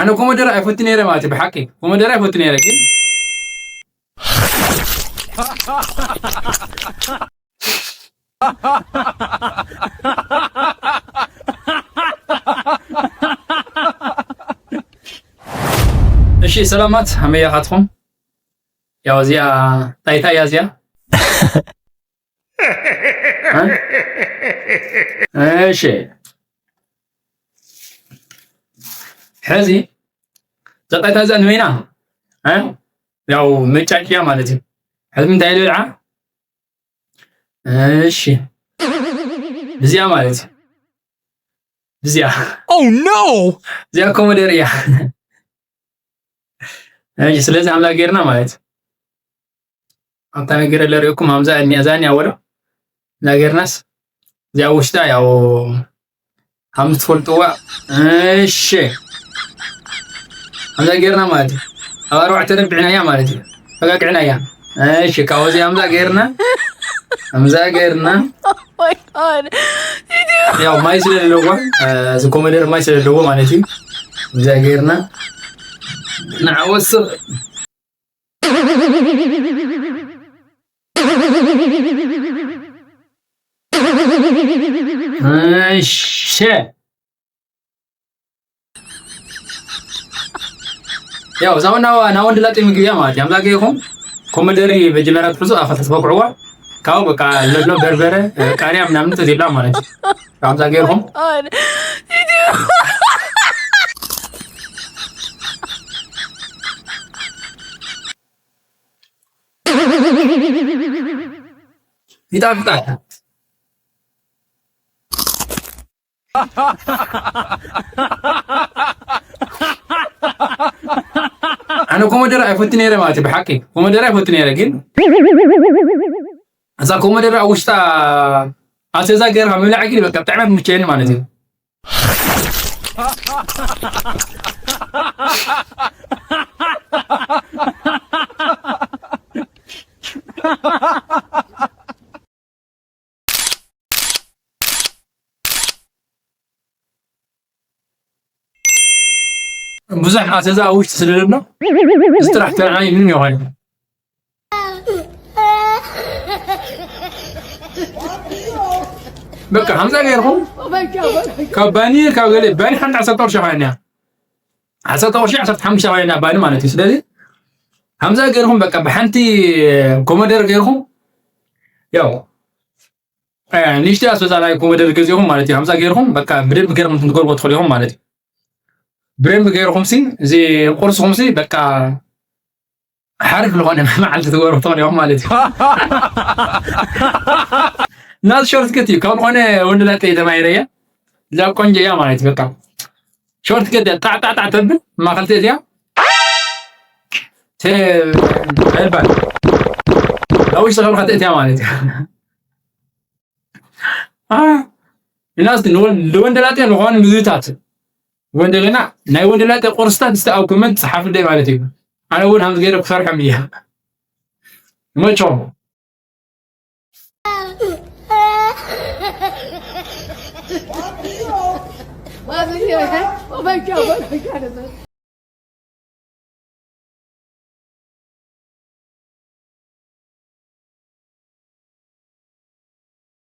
ኣነ ኮመደረ ኣይፈቱ ነይረ ማለት እዩ። ብሓቂ ኮመደረ ኣይፈቱ ነይረ ግን እሺ ሰላማት፣ ሃመይ ኢኻትኩም? ያው እዚኣ ጣይታ እያ እዚኣ። እ? እሺ ሕዚ እዛ ጣይታ እዚኣ ንበይና፣ እ? ያው መጫጭያ ማለት እዩ። ሕዚ እንታይ ልብልዓ? እሺ እዚኣ ማለት እዩ። እዚኣ Oh no! እዚኣ ኮመደር እያ። እሺ ስለዚ ኣምላ ጌርና ማለት ኣብታ ነገር ለሪእኩም ኣምዛ እኒኣ ዛኒ ኣወሎ እዛ ጌርናስ እዚኣ ውሽጣ ያው ከም ትፈልጥዋ። እሺ ኣምዛ ጌርና ማለት እዩ። ኣብ ኣርባዕተ ረቢዕናያ ማለት እዩ። ተጋግዕናያ። እሺ ካብዚ ኣምዛ ጌርና ኣምዛ ጌርና Oh my god. ያው ማይ ስለለዎ እዚ ኮመደር ማይ ስለለዎ ማለት እዩ። እዛ ጌርና ንዓወስቕ እሺ ያው እዛ ና ና ወንድ ላጤ ምግቢ እያ ማለት እያ። ኣምዛ ገይኹም ኮመደሪ መጀመርያ ትሕዙ ኣኸ ተስበቅዕዋ ካብኡ በቃ ለሎ በርበረ ቃሪያ ምናምን ተዜላ ማለት እዩ። ኣምዛ ገይኹም ይጣፍጣል። ኣነ ኮመደረ ኣይፈቱ ነይረ ማለት እዩ። ብሓቂ ኮመደረ ኣይፈቱ ነይረ ግን እዛ ኮመደረ ኣብ ውሽጣ ኣስቤዛ ገይርካ ምብላዕ ግን በቃ ብጣዕሚ ትምቸየኒ ማለት እዩ። ብዙሕ ኣስቤዛ ኣብ ውሽጢ ስለዘሎ እዚ ጥራሕ ተረዓኒ ምንም ይኾን በቃ ከምዛ ገይርኩም ካብ ባኒ ካብ ገለ ባኒ ሓንቲ ዓሰርተ ቅርሺ ኮይና ዓሰርተ ቅርሺ ዓሰርተ ሓሙሽተ ኮይና ባኒ ማለት እዩ። ስለዚ ከምዛ ገይርኩም በቃ ብሓንቲ ኮመደር ገይርኩም ያው ንእሽተይ ኣስቤዛ ናይ ኮመደር ገዚእኹም ማለት እዩ። ከምዛ ገይርኩም በቃ ብደንብ ገይርኩም ትገብርዎ ትኽእሉ ኢኹም ማለት እዩ። ብደንብ ገይርኩም ሲ እዚ ቁርስኹም ሲ በቃ ሓሪፍ ዝኾነ መዓልቲ ትገብሩ ትኾኑ ኢኹም ማለት እዩ። ናዚ ሾርትከት እዩ ካብ ዝኾነ ወንድላጤ ተማሂረያ እዛ ቆንጆ እያ ማለት እዩ። በቃ ሾርትከት እያ ጣዕጣዕጣዕ ተብል ማኸልቲ እዚኣ ተባል ኣብ ውሽጢ ከብርካ ተእትያ ማለት እዩ። እናስ ንወንደላጤ ንኾኑ ምግብታት ወንደለና ናይ ወንደላጤ ቁርስታት እስቲ ኣብ ኮመንት ጸሓፉለይ ማለት እዩ። ኣነ እውን ሃምዚ ገይረ ክሰርሖም እየ። መቸም